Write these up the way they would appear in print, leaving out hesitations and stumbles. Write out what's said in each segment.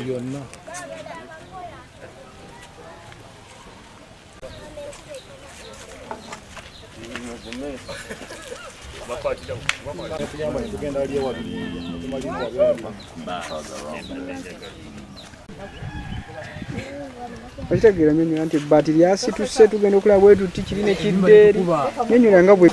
Yonna. Okitegeera nnyonnyola nti ebbaati lyasituse tugenda okulaba bwe tuti kiri ne kidda eri nnyonnyola nga bwe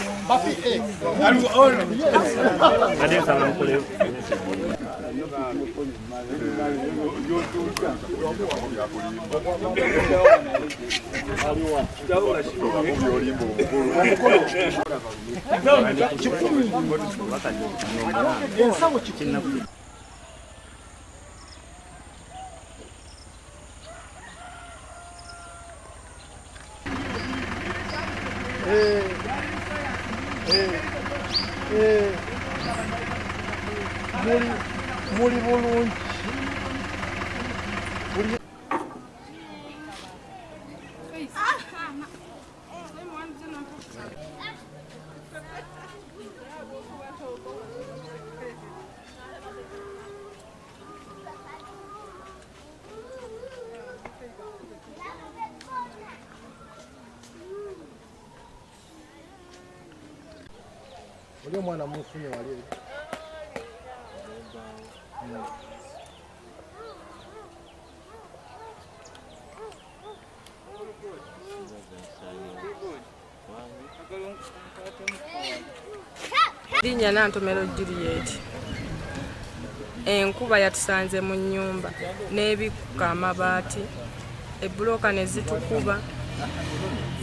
Muli bulungi. Oli omwana mufunye wali eri. Linnya Nantomero Juliet. Enkuba yatusanze mu nnyumba n'ebikkuka amabaati, ebbulooka ne zitukuba,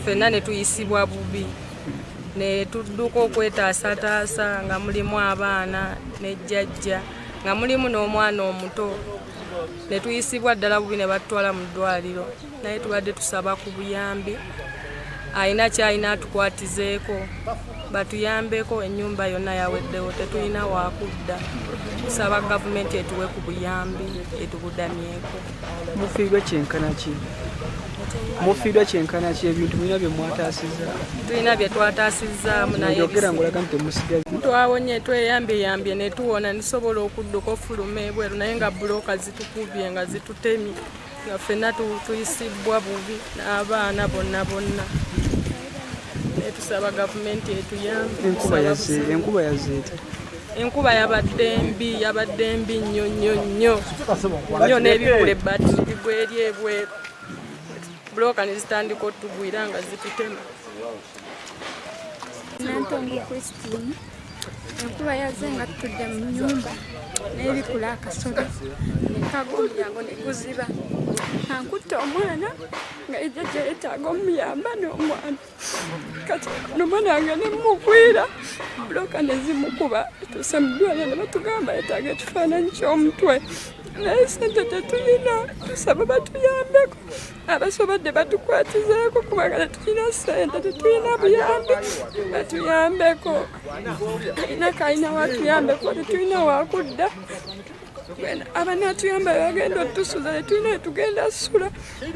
ffenna ne tuyisibwa bubi. Ne tudduka okwetaasataasa nga mulimu abaana ne jjajja, nga mulimu n'omwana omuto. Ne tuyisibwa ddala bubi ne batutwala mu ddwaliro. Naye tubadde tusaba ku buyambi, alina ky'alina atukwatizeeko, batuyambeko ennyumba yonna yaweddewo tetulina waakudda. Tusaba gavumenti etuwe ku buyambi etubudamyeko. Mufiirwa kyenkana ki? Mufiirwa kyenkana ki ebintu mulina bye mwataasizza? Tulina bye twataasizzaamu naye yogera ng'olaga nti temusigaza. Twawonye tweyambyeyambye ne tuwona ne tusobola okudduka ofuluma ebweru naye nga bbulooka zitukubye nga zitutemye nga ffenna tuyisibwa bubi n'abaana bonna bonna. Naye tusaba gavumenti etuyambe. Enkuba yazze etya? Enkuba yabadde mbi nnyo nnyo nnyo nnyo n'ebikula ebbaati bigwa eri ebweru. Bbulooka ne zitandika otugwira nga zitutema. Nantongo Christine. Enkuba yazze nga tutudde mu nnyumba n'ebikula akasobe ne kagwa omulyango ne guziba. Ankutte omwana nga ejjajja yeetaaga omuyamba n'omwana. Kati n'omwana wange ne mmugwira, bbulooka ne zimukuba. Tutuuse mu ddwaliro ne batugamba yeetaaga ekifaananyi ky'omutwe. Naye ssente tetulina, tusaba batuyambeko. Abasobodde batukwatizeeko kubanga tetulina ssente, tetulina buyambi, batuyambeko. Alina kalina watuyambeko, tetulina wakudda. Abanaatuyamba bagenda otusuza, tetulina wetugenda ssula.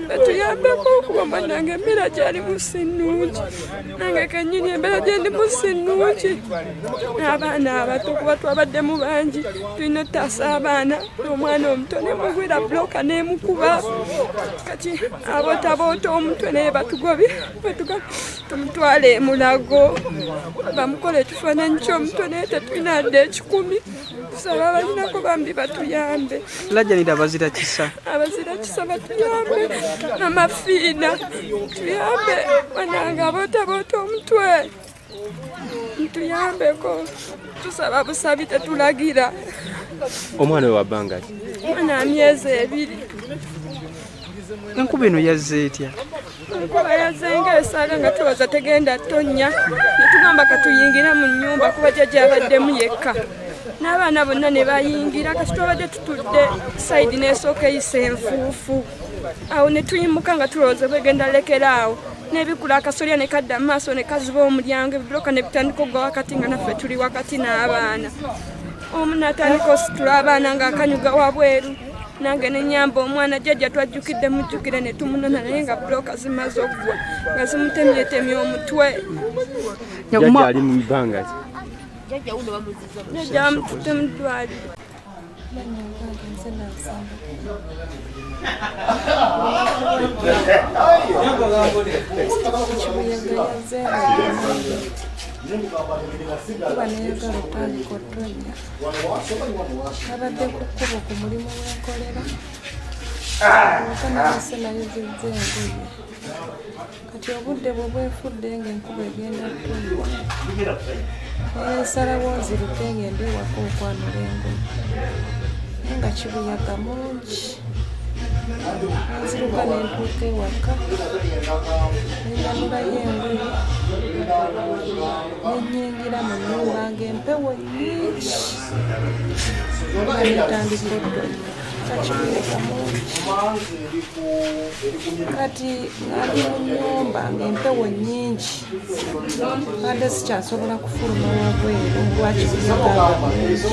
Batuyambeko okuba omwana wange embeera gy'alimu si nnungi. Nange kennyini embeera gye ndimu si nnungi. N'abaana abato kuba twabaddemu bangi, tulina ottaasa abaana. Omwana omuto ne mugwira bbulooka n'emukuba. Kati abootaboota omutwe naye batugobye, tumutwale e Mulago bamukole ekifaananyi ky'omutwe naye tetulina yadde ekikumi. Tusaba abalinako bambi batuyambe. Lajjanira abazira kisa. Abazira kisa batuyambe. Amafiina tuyambe, banange abootaboota omutwe ntuyambeko. Tusaba busabi tetulagira. Omwana we wa bbanga ki? Omwana myezi 2. Enkuba eno yazze etya? Enkuba yazze ng'esaaga nga tulowooza tegenda ttonnya. Ne tugamba katuyingire mu nnyumba kuba jjajja abaddemu yekka. N'abaana bonna ne bayingira, kati twabadde tutudde sayidi n'esooka eyisa enfuufu. Awo ne tuyimuka nga tulowooza bwegenda lekera awo. N'ebikula akasolya ne kadda mu maaso ne kaziba omulyango, ebibulooka ne bitandika okugwa wakati nga naffe tuli wakati n'abaana. Omu n'atandika ositula abaana ng'akanyuga wabweru. Nange ne nnyamba omwana jjajja twajjukidde mujjukire ne tumunona naye nga bbulooka zimaze okugwa nga zimutemyetemye omutwe. Jjajja ali mu bbanga ki? Jjajja bamututte mu ddwaliro. Kuba neyagala otandika otonnya. Nabadde ku kkubo ku mulimu wenkolera. Ewaka nalese nayozezza engoye. Kati obudde bwe bwenfudde ng'enkuba egenda kutonnya. Nensalawo nziruke ngende ewaka okwanula engoye. Naye nga kibuyaga mungi. Nziruka ne ntuuka ewaka, ne nyanulayo engoye, ne nnyingira mu nnyumba ng'empewo nnyingi. Nga netandika otonnya. Kibuyaga mungi. Kati nga ndi mu nnyumba ng'empewo nnyingi. Mbadde sikyasobola kufuluma wabweru lwa kibuyaga nga mungi.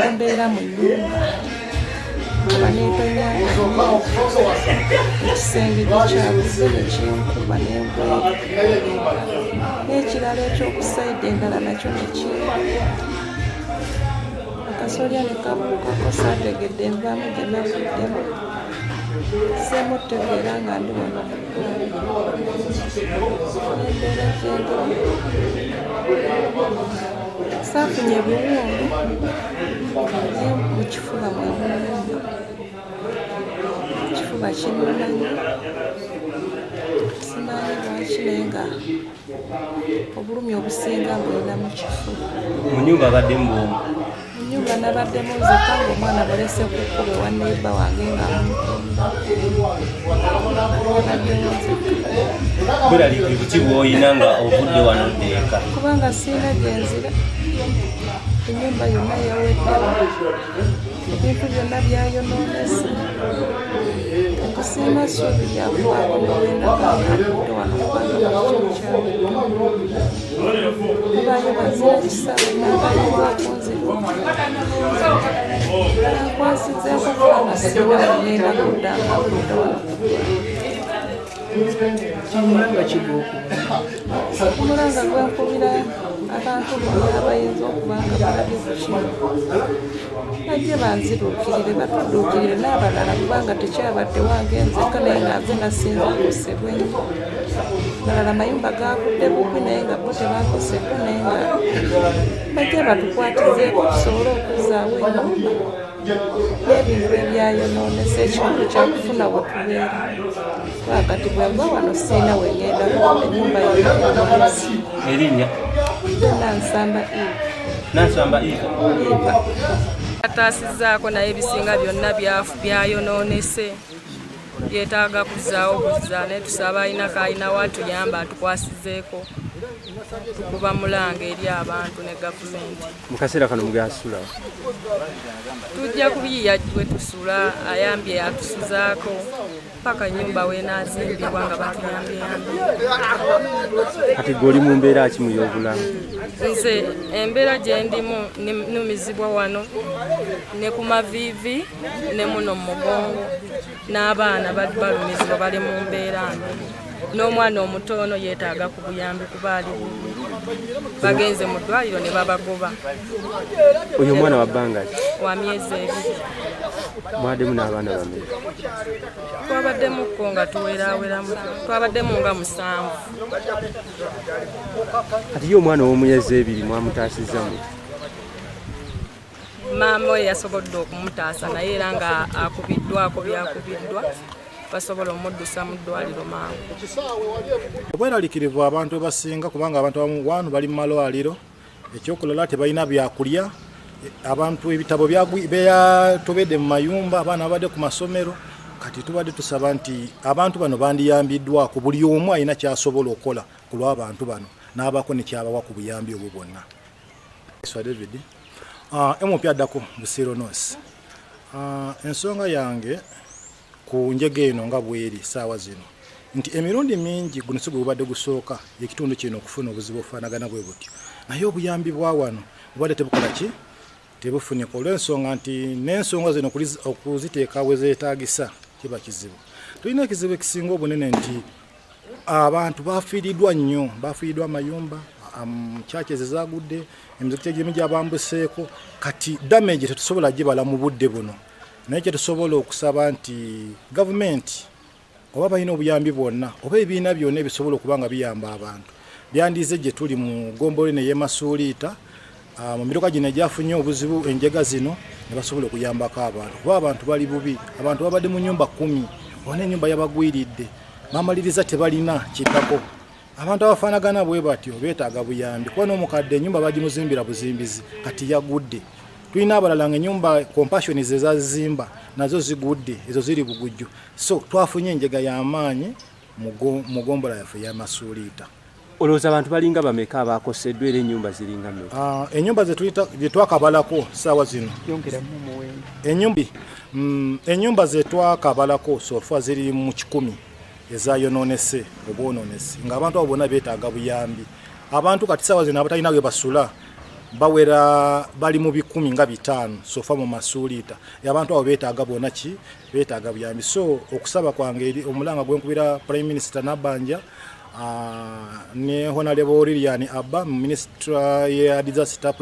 Embeera mu nnyumba. Nkuba n'etonnya ekisenge gikyabuze ne kinkuba n'engwera. N'ekirala eky'oku sayidi endala nakyo ne kinkuba. Akasolya ne kabuukako saategedde nvaamu gye navuddemu. Sseemu ttegeera nga ndi wano mu ddwaliro. N'embeera gye ndimu. Saafunye biwundu naye mu kifuba mwe munnuma. Ekifuba kinnuma nnyo. Simanyi lwaki naye nga obulumi obusinga mbulina mu kifuba. Mu nnyumba abaddemu bw'omu? Mu nnyumba nabaddemu nzekka ng'omwana mulese ku kkubo ewa neighbour wange nga amukuuma. Nabaddemu nzekka. Bweraliikirivu ki bw'olina nga ovudde wano odda eka? Kubanga sirina gye nzira. Ennyumba yonna yaweddewo. Ebintu byonna byayonoonese. Sirina ssuubi lya kubaako ne we ndaga nga nvudde wano kubanga buli kimu kyaweddewo. Mubaayo bazira kisa bonna abayinza okunziruukirira. Bankwasizeeko kubanga sirina we ŋŋenda kudda nga nvudde wano ku ddwaliro. Omulanga ki gw'okuba? Omulanga gwe nkubira abantu bonna abayinza okuba nga balabye ku kino. Bajje banziruukirire batudduukirire n'abalala kubanga tekyabadde wange nzekka naye nga nze nasinze okukosebwa ennyo. Abalala amayumba gaagudde bugwi naye nga bo tebaakoseddwa naye nga bajje batukwatizeeko tusobole okuzzaawo ennyumba n'ebintu ebyayonoonese. Ekikulu kya kufuna we tubeera. Kuba kati bwe nva wano sirina we ŋŋenda kudda ennyumba yonna yonoonese. Erinnya? Nansamba Eva. Nansamba Eva? Eva. Ataasizzaako naye ebisinga byonna byayonoonese. Byetaaga kuzzaawo buzza naye tusaba alina k'alinawo atuyambe atukwasizeeko. Tukuba mulanga eri abantu ne gavumenti. Mu kaseera kano mugasula? Tujja kubiyiya we tusula, ayambye atusuzaako paka ennyumba w'enaazimbibwa nga batuyambyeyambye. Kati ggwe oli mu mbeera ki mu y'obulamu? Nze embeera gye ndimu nnumizibwa wano ne ku maviivi ne muno mu mugongo n'abaana balumizibwa bali mu mbeera mbi. N'omwana omuto ono yeetaaga ku buyambi kuba ali bubi. Bagenze mu ddwaliro ne babagoba. Oyo omwana wa bbanga ki? Wa myezi 2. Mwaddemu n'abaana bameka? Twabaddemukko nga tuweraaweramu. Twabaddemu nga 7. Kati ye omwana ow'omyezi 2 mwamutaasizza mutya? Maama we yasobodde okumutaasa naye era nga akubiddwako byakubiddwa. Basobola omuddusa mu ddwaliro mangu. Obweraliikirivu abantu basinga kubanga abantu abamu wano bali mu malwaliro, ekyokulala tebalina byakulya, abantu ebitabo byatobedde mu mayumba, abaana babadde ku masomero. Kati tubadde tusaba nti abantu bano bandiyambiddwako, buli omu alina ky'asobola okukola ku lw'abantu bano n'abaako ne kyabawa ku buyambi obwo bwonna. David, MP addako Busiro North. Ensonga yange ku njega eno nga bweri ssaawa zino nti emirundi mingi guno si gwe gubadde gusooka ekitundu kino okufuna obuzibu obufaanagana bwe butyo, naye obuyambi bwa wano bubadde tebukola ki? Tebufunika olw'ensonga nti n'ensonga zino okuziteeka we zeetaagisa kiba kizibu. Tulina ekizibu ekisinga obunene nti abantu bafiiriddwa nnyo, bafiiriddwa amayumba, churches ezagudde, emizikiti egimu gyabambuseeko. Kati damage tetusobola gibala mu budde buno, naye kyetusobola okusaba nti gavumenti oba balina obuyambi bwonna oba ebibiina byonna ebisobola okuba nga biyamba abantu byandize gye tuli mu ggombolola eno ey'e Masuuliita, mu miruka gino egyafunye obuzibu enjega zino, ne basobola okuyambako abantu, kuba abantu bali bubi. Abantu babadde mu nnyumba 10, bona ennyumba yabagwiridde, bamaliriza tebalina kiddako. Abantu abafaanagana bwe batyo beetaaga buyambi, kuba n'omukadde ennyumba bagimuzimbira buzimbizi, kati yagudde. Tulina abalala ng'ennyumba Compassion ze zazimba nazo zigudde, ezo ziri bugujju. So twafunye enjega y'amaanyi mu ggombolola yaffe ey'e Masuuliita. Olowooza abantu balinga bameka abakoseddwa era ennyumba ziringa mmeka? Ennyumba ze twakabalako ssaawa zino, ennyumba ze twakabalako so far ziri mu 100 ezayonoonese obwonoonese, ng'abantu abo bonna beetaaga buyambi. Abantu kati ssaawa zino abatalina we basula bawera bali mu 105 so far mu Masuuliita. Abantu abo beetaaga bonna ki? Beetaaga buyambi. So okusaba kwange eri omulanga gwe nkubira Prime Minister Nabbanja ne Honorable Lilian Abba, Minister ya Disaster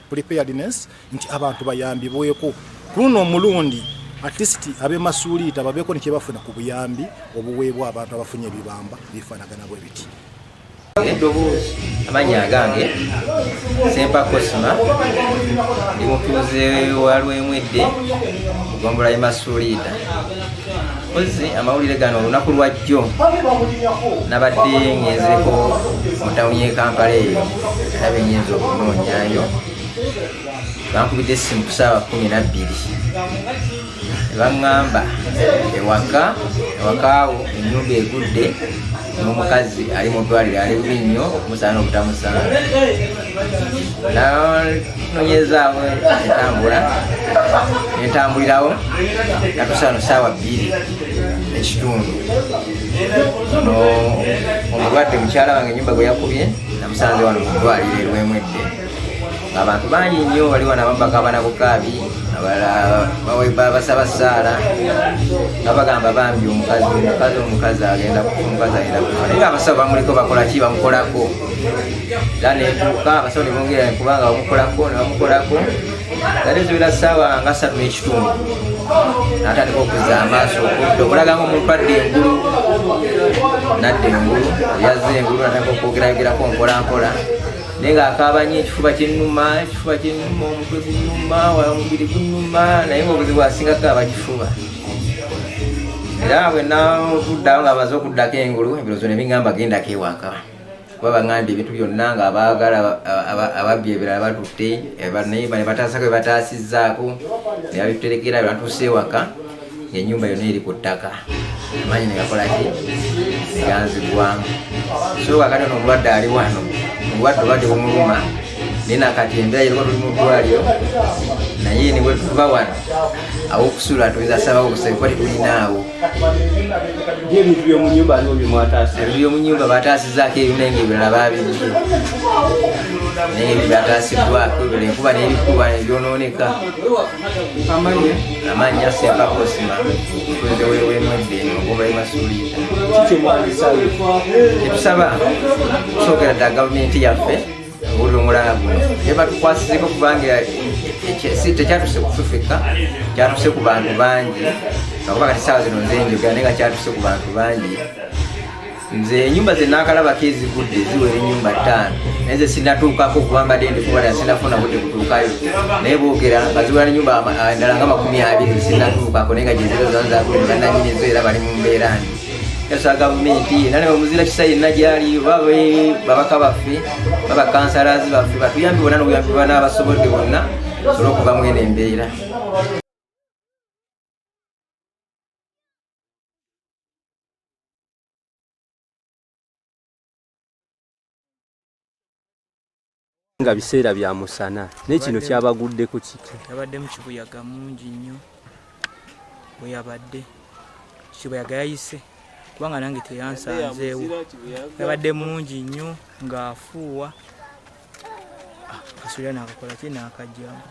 Preparedness, nti abantu bayambibweko kuno omulundi, at least ab'e Masuuliita babeeko ne kye bafuna ku buyambi obuweebwa abantu abafunye ebibamba ebifaanagana bwe biti. Amannya agange Sempa Cosma, ndi mutuuze wa Lwemwedde mu ggombolola y'e Masuuliita. Mpozzi amawulire gano olunaku lwa jjo nabadde ngenzeko mu tawuni y'e Kampala eyo, era be nnyinza okunoonyaayo. Bankubidde essimu ku ssaawa 12 ne baŋŋamba ewakaawo ennyumba egudde n'omukazi ali mu ddwaliro ali bubi nnyo, okumusaana obutamusaana. Nanoonyezaawo entambula nentambulirawo natuusa wano ssaawa 2:15. Ono omulwadde mukyala wange ennyumba gwe yakubye namusanze wano mu ddwaliro e Lwemwedde. Abantu bangi nnyo bali wano, abamu bakaaba na bukaabi, abalala basaba ssaala nga bagamba bambi omukazi agenda kufa, omukazi agenda kufa. Naye ng'abasawo bamuliko bakola ki? Bamukolako. Era netuuka abasawo ne bongera kubanga bamukolako ne bamukolako, ate ziwera ssaawa nga 3:15 n'atandika okuzza amaaso okudda okulaga ng'omuntu adda engulu, n'adda engulu, yazza engulu n'atandika okwogerayogerako mpola mpola, naye ng'akaaba nnyo, ekifuba kinnuma, omutwe gunnuma, omubiri gunnuma, naye ng'obuzibu asingako aba kifuba. Era bwe navuddeawo ng'amaze okuddako engulu, ebirowoozo ne biŋŋamba gendako ewaka, kuba baŋŋambye ebintu byonna ng'abaagala ababbi ebirala batutte, naye ne bataasako bye bataasizzaako ne babituterekera. Bwe natuuse ewaka ng'ennyumba yonna eri ku ttaka, amaanyi ne gakola ki? Ne ganzigwamu. So kaakati ono omulwadde ali wano, obulwadde obadde bumuluma, naye nakati embeera yeriko tuli mu ddwaliro, naye ne bwe tuva wano aw'okusula tuyinza sabawo obusabe kuba tetulinaawo. Ebintu by'omu nnyumba aliwo bye mwataasa? Ebintu by'omu nnyumba bataasizzaako ebimu, naye ng'ebirala baabibye, naye ebyo byataasiddwako ebirala enkuba n'ebikuba ne byonooneka. Amannya Sempa Cosma, mutuuze w'e Lwemwedde mu ggombolola y'e Masuuliita. Kiki kye mwandisabye? Kye tusaba kusookera ddala gavumenti yaffe owulira omulanga guno naye batukwasizeko, kubanga tekyatuse ku ffekka, kyatuse ku bantu bangi. Lwakuba kati ssaawa zino nze njogera, naye nga kyatuse ku bantu bangi. Nze ennyumba ze naakalabako ezigudde ziwera ennyumba 5, naye nze sinnatuukako kuba mbadde ndi kubala, sinnafuna budde kutuukayo, naye boogera nga ziwera n'ennyumba endala nga 20 sinnatuukako, naye nga gye ziba zonna zagudde, bannannyini zo era bali mu mbeera mbi. Yasaba gavumenti yenna ne omuzira kisa yenna gy'ali, oba babaka baffe, baba kansalazi baffe, batuyambe bonna n'obuyambi bonna abasobodde bonna tusobole okuva mu eno embeera. Nga biseera bya musana, naye kino kyabaguddeko kiki? Yabaddemu kibuyaga mungi nnyo, bwe yabadde kibuyaga yayise, kubanga nange teyansanzeewo, yabadde mungi nnyo ng'afuuwa, kasulira n'akakola ki n'akajjamu.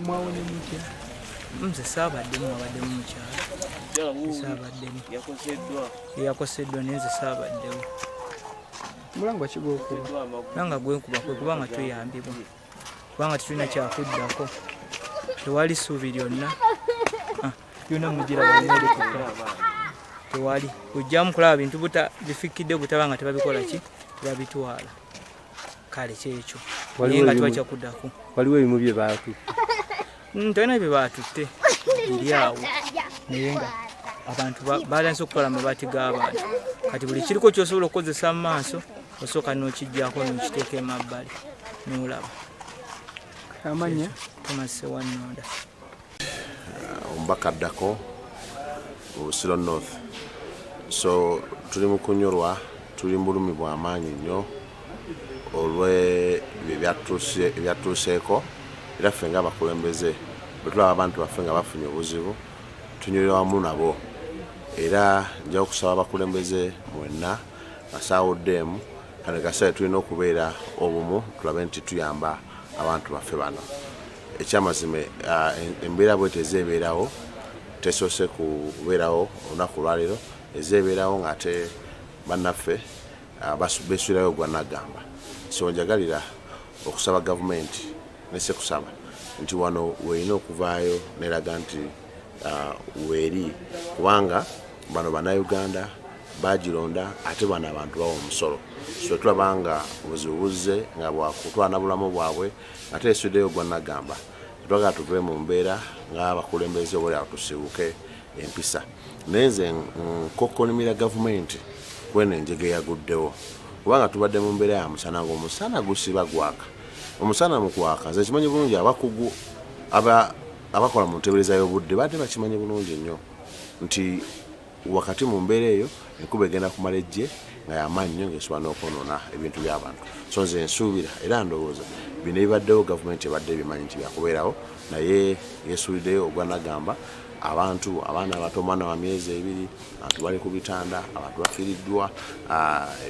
Mwawonye mutya? Nze saabaddemu, abaddemu mukyalo, saabaddemu, yakoseddwa, naye nze saabaddewo. Mulanga kigwokuba nanga gwenkuba kwe kubanga tuyambibwa, kubanga tetulina kyakuddako, tewali ssuubi lyonna byonna mugira balemmere kukola tewali ojjamu kulaba bintu bifikkidde butaba nga tebabikola ki tebabitwala. Kale kyekyo naye nga tewakyakuddako. Waliwo ebimu bye baatutte? Tolina bye baatutte biri awo, naye nga abantu balanse okukola amabaati g'abantu. Kati buli kiriko ky'osobola okukozesa mu maaso osooka n'okiggyako n'okiteeka emabbali n'olaba. Amanya Thomas Sewannonda. Omubaka addako mu Busiro North. So tuli mu kunyolwa, tuli mu bulumi bwa maanyi nnyo olw'ebyatuuseeko, era ffe ng'abakulembeze bwe tulaba abantu baffe nga bafunye obuzibu tunyolera wamu nabo. Era nja okusaba abakulembeze mwenna basaawuddeemu kano kaseera tulina okubeera obumu tulabe nti tuyamba abantu baffe bano. Ekyamazima embeera bwete ezeebeerawo tesoose kubeerawo olunaku olwaleero, ezeebeerawo ng'ate bannaffe besuulirayo gwa Nagamba. So njagalira okusaba gavumenti nesekusaba nti wano weerina okuvaayo neraga nti weeri, kubanga bano bannayuganda bagironda ate bano abantu bawa omusolo. So tulaba nga obuzibu buzze nga bwakutwala bulamu bwabwe ate esuddeyo gwa Nagamba. Twagala tuve mu mbeera ng'abakulembeze oba tusibuke empisa. Naye nze nkokkonimira gavumenti kweno enjega eyaguddewo, kubanga tubadde mu mbeera ya musana ng'omusana gusiba gwaka. Omusana mu kwaka nze kimanyi bulungi abakugu abakola mu nteebereza y'obudde badde bakimanyi bulungi nnyo nti wakati mu mbeera eyo enkuba egenda kumala ejje nga y'amaanyi nnyo ng'esobola n'okwonoona ebintu by'abantu. So nze nsuubira era ndowooza bino ebibaddewo gavumenti ebadde ebimanyi nti byakubeerawo, naye yeesuuliddeyo ogwa Nagamba. Abantu abaana abato, omwana wa myezi 2, abantu bali ku bitanda, abantu bafiiriddwa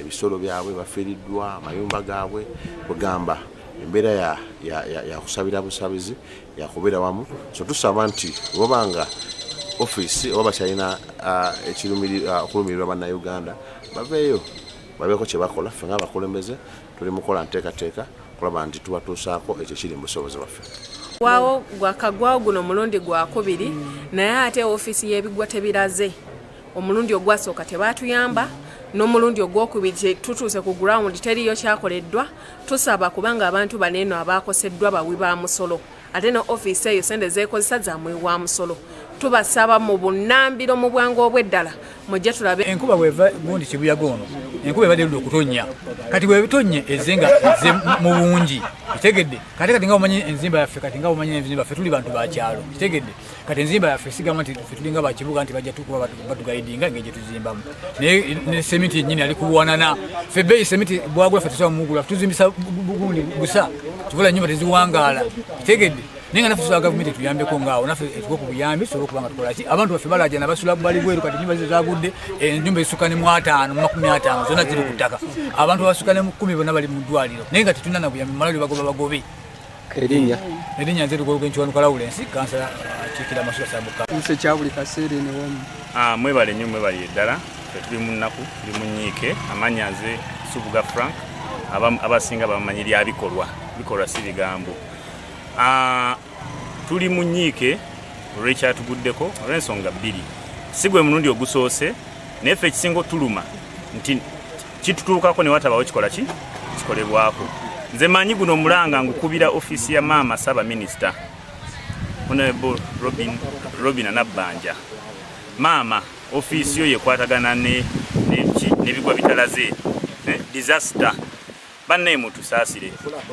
ebisolo byabwe, bafiiriddwa amayumba gaabwe. Kwegamba embeera ya kusabira busabizi, yakubeera wamu. So tusaba nti obanga ofiisi oba bakyalina okulumirirwa bannayuganda baveeyo babeeko kye bakola. Ffe ng'abakulembeze tuli mukola nteekateeka kulaba nti tubatuusaako ekyo kiri mu busobozi bwaffe. Waawo gwakagwawo guno omulundi gwakubiri, naye ate ofiisi y'ebigwa tebiraze. Omulundi ogwasooka tebaatuyamba, n'omulundi ogwokubiri tutuuse ku ground teriyo kyakoleddwa. Tusaba kubanga abantu bano eno abaakoseddwa bawi ba musolo, ate ne ofiisi eyo sente zeekozesa za muwi wa musolo. Tubasaba mu bunnambiro mu bwangu obw'eddala mujje tulabe. Enkuba bweva gundi kibuyaga ono, enkuba ebadde erudde okutonnya, kati bwebitonye ezze nga ezze mu bungi, kitegedde. Kati kati nga omanyi enzimba yaffe, kati nga omanyi enzimba yaffe tuli bantu ba kyalo, kitegedde. Kati enzimba yaffe sigamba nti ffe tulinga ba kibuga nti bajja tukuba batugayidinga engeri gye tuzimbamu, naye ne semiti yennyini ali kubuwanana. Ffe ebbeeyi semiti bwagula ffe tusobola mugula, tuzimbisa bugundi busa, kivula ennyumba teziwangaala, kitegedde. Naye nga naffe tusaba gavumenti etuyambeko ngaawo naffe etuwe ku buyambi tusobole okuba nga tukola ki. Abantu baffe balaajana basula bali bweru, kati ennyumba zizo zagudde, ennyumba ezisukka ne mu 50 mu 50 zonna ziri ku ttaka, abantu abasukka ne mu 10 bonna bali mu ddwaliro, naye nga tetulina na buyambi. Malwaliro bagoba bagobe. Erinnya nze Lugolugwe Nkiwanuka Lawrence, kansala akiikira Masula Sambuka. Nse kya buli kaseera eno wamu. Mwebale nnyo, mwebale ddala. Ffe tuli mu nnaku, tuli mu nnyiike. Amannya nze Subuga Frank, abasinga bamanyi lya bikolwa, bikolwa si bigambo. Tuli mu nnyiike olw'ekyatuguddeko olw'ensonga bbiri. Si gwe mulundi ogusoose, naye ffe ekisinga otuluma nti kitutuukako ne watabawo kikola ki kikolebwako. Nze manyi guno omulanga ngukubira ofiisi ya maama Ssaabaminisita Honorable Robin Nabbanja. Maama, ofiisi yo yekwatagana n'ebigwa bitalaze disaster. Bannaye mutusaasire.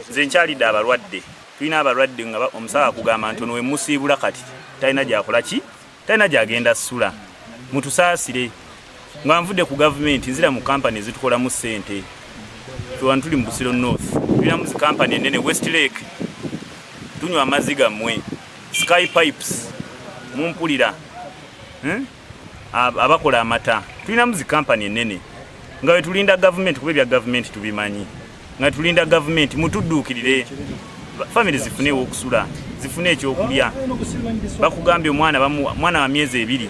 Nze nkyalidde abalwadde, tulina abalwadde nga omusawo akugamba nti ono we musiibula kati talina gy'akola ki, talina gy'agenda ssula. Mutusaasire. Nga nvudde ku gavumenti nzira mu kampani ezitukolamu ssente. Wano tuli mu Busiro North, tulina mu zi kampani ennene, West Lake, tunywa amazzi gammwe, Sky Pipes mumpulira, abakola amata, tulina mu zi kampani ennene nga we tulinda gavumenti, kuba ebya gavumenti tubimanyi, nga tulinda gavumenti mutudduukirire, famire zifune ew'okusula, zifune ekyokulya. Bakugambye omwana wa myezi 2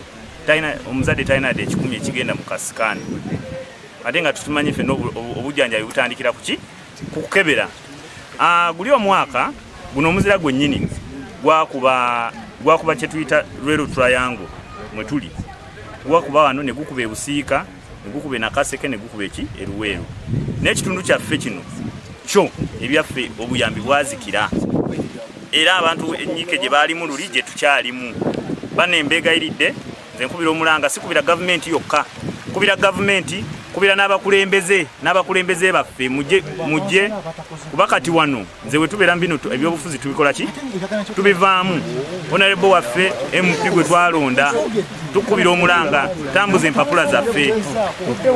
talina, omuzadde talina yadde 1,000 ekigenda mu kasikaani. Ate nga tutumanyi ffenna obujjanjabi butandikira ku ki? Ku kukebera. Guli omwaka guno omuzira gwennyini gwakuba kye tuyita Lwero Triangle mwe tuli. Gwakuba wano ne gukuba e Busiika, ne gukuba e Nakaseke, ne gukuba eki e Luweero. N'ekitundu kyaffe kino kyo ebyaffe obuyambi bwazikira. Era abantu ennyike gye baalimu luli gye tukyalimu. Bano embeegayiridde, nze nkubira omulanga, sikubira gavumenti yokka, nkubira gavumenti, nkubira n'abakulembeze baffe mujje kuba kati wano nze we tubeera bino ebyobufuzi tubikola ki? Tubivaamu. Honorable waffe MP gwe twalonda, tukubira omulanga, tambuza empapula zaffe.